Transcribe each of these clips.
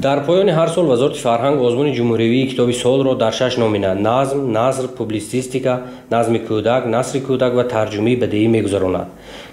Дар поёни ҳар сол Вазорати фарҳанг озмуни ҷумҳуриявии китоби солро дар 6 номина: назм, наср, публитсистика, назми кӯдак, насри кӯдак ва тарҷумаи бадеӣ мегузаронад.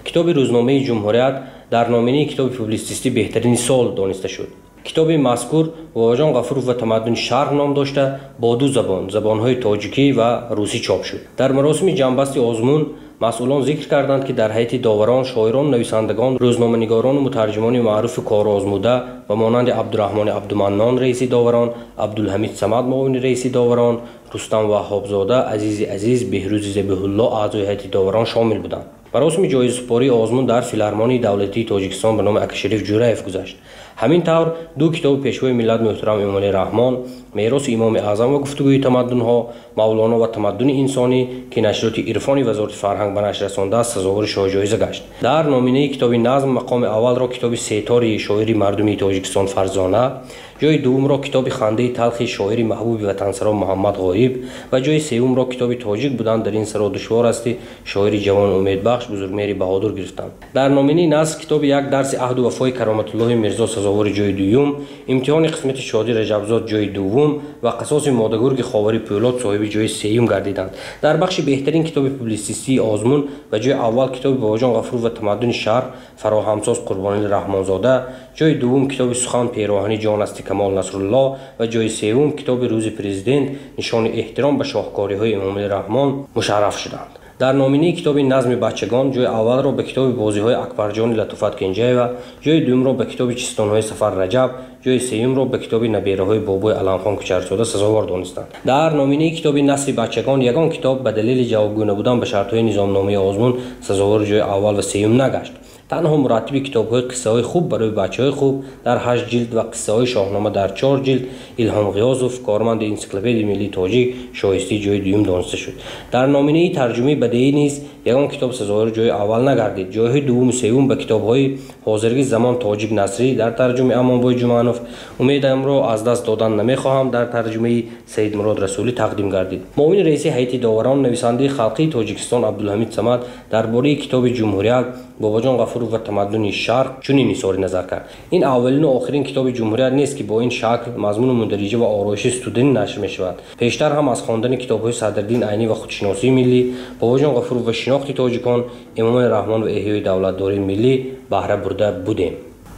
Китоби рӯзномаи Ҷумҳурият дар номинаи китоби публитсистӣ беҳтарини сол дониста шуд. Китоби мазкур Бобоҷон Ғафуров ва тамаддуни Шарқ ном дошта, бо ду забон, забонҳои тоҷикӣ ва русӣ чоп шуд. Дар маросими ҷамъбасти озмун масъулон зикр карданд, ки дар ҳайати доварон шоирону нависандагон, рӯзноманигорону мутарҷимони маъруфу корозмуда ба монанди Абдураҳмони Абдуманнон, раиси доварон, Абдулҳамид Самад, муовини раиси доварон, Рустам Ваҳҳобзода, Азизи Азиз, Беҳрӯзи Забиҳулло аъзои ҳайати доварон шомил буданд. Маросими ҷоизасупории озмун дар Филармонии давлатии Тоҷикистон ба номи Акашариф Ҷураев гузашт. Ҳамин тавр ду китоби Пешвои миллат муҳтарам Эмомалӣ Раҳмон, Мероси Имоми Аъзам ва гуфтугӯи тамаддунҳо, Мавлоно ва тамаддуни инсонӣ, ки нашриёти Ирфони Вазорати фарҳанг ба нашр расондааст, сазовори шоҳҷоиза гашт. Дар номинаи китоби назм мақоми аввалро китоби Сетори шоири мардумии Тоҷикистон Фарзона, ҷои дуввумро китоби Хандаи талхи шоири маҳбуби ватансаро Муҳаммад Ғоиб ва ҷои севумро китоби Тоҷик будан дар ин саро душвор асти шоири ҷавону умедбахш Бузургмеҳри Баҳодур гирифтанд. Дар номинаи наср китоби Як дарси аҳду вафои Кароматуллоҳи Мирзо сазовори ҷои дуюм, Имтиҳони қисмати Шодӣ Раҷабзод ҷои дуввум ва Қасоси модагурги Ховари Пӯлод соҳиби ҷои сеюм гардиданд. Дар бахши беҳтарин китоби публитсистии озмун ба ҷои аввал китоби Бобоҷон Ғафуров ва тамаддуни Шарқ фароҳамсоз Қурбонали Раҳмонзода, ҷои дуввум китоби Сухан пироҳани ҷон асти Камол Насрулло ва ҷои севум китоби Рӯзи президент нишони эҳтиром ба шоҳкориҳои Эмомалӣ Раҳмон мушарраф шуданд. Дар номинаи китоби назми бачагон ҷои аввалро ба китоби Бозиҳои Акбарҷони Латофат Кенҷаева, ҷои дуюмро ба китоби Чистонҳои Сафар Раҷаб, ҷои сеюмро ба китоби Набераҳои бобои Аламхон Кучарзода сазовор донистанд. Дар номинаи китоби насри бачагон ягон китоб ба далели ҷавобгӯ набудан ба шартҳои низомномаи озмун сазовори ҷои аввал ва сеюм нагашт. Танҳо мураттиби китобҳои Қиссаҳои хуб барои бачаҳои хуб дар 8 ҷилд ва Қиссаҳои Шоҳнома дар 4 ҷилд Илҳом Ғиёзов, корманди энсиклопедияи миллии тоҷик, шоистаи ҷои дуюм дониста шуд. Дар номинаи тарҷумаи бадеӣ низ ягон китоб сазовори ҷои аввал нагардид. Ҷойҳои дуввуму сеюм ба китобҳои Ҳозирги замон тоҷик насрӣ дар тарҷумаи Амонбой Ҷуманов, Умедамро аз даст додан намехоҳам дар тарҷумаи Саидмурод Расулӣ тақдим гардид. Муовини раиси ҳайати доварон, нависандаи халқии Тоҷикистон Абдулҳамид Самад дар бораи китоби Ҷумҳурият Бобоҷон Ғафуров ва тамаддуни Шарқ чунин изҳори назар кард. Ин аввалину охирин китоби Ҷумҳурият нест, ки бо ин шакл, мазмуну мундариҷа ва ороиши студенӣ нашр мешавад. Пештар ҳам аз хондани китобҳои Садриддин Айнӣ ва худшиносии миллӣ, Бобоҷон Ғафуров ва шинохти тоҷикон, Эмомалӣ Раҳмон ва эҳёи давлатдории миллӣ баҳра бурда будем.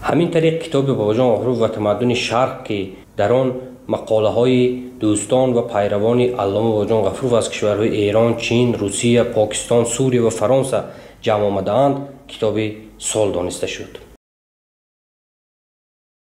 Ҳамин тариқ китоби Бобоҷон Ғафуров ва тамаддуни Шарқ, ки дар он мақолаҳои дӯстон ва пайравони аллома Бобоҷон Ғафуров аз кишварҳои Эрон, Чин, Русия, Покистон, Сурия ва Фаронса ҷамъ омадаанд, китоби сол дониста шуд.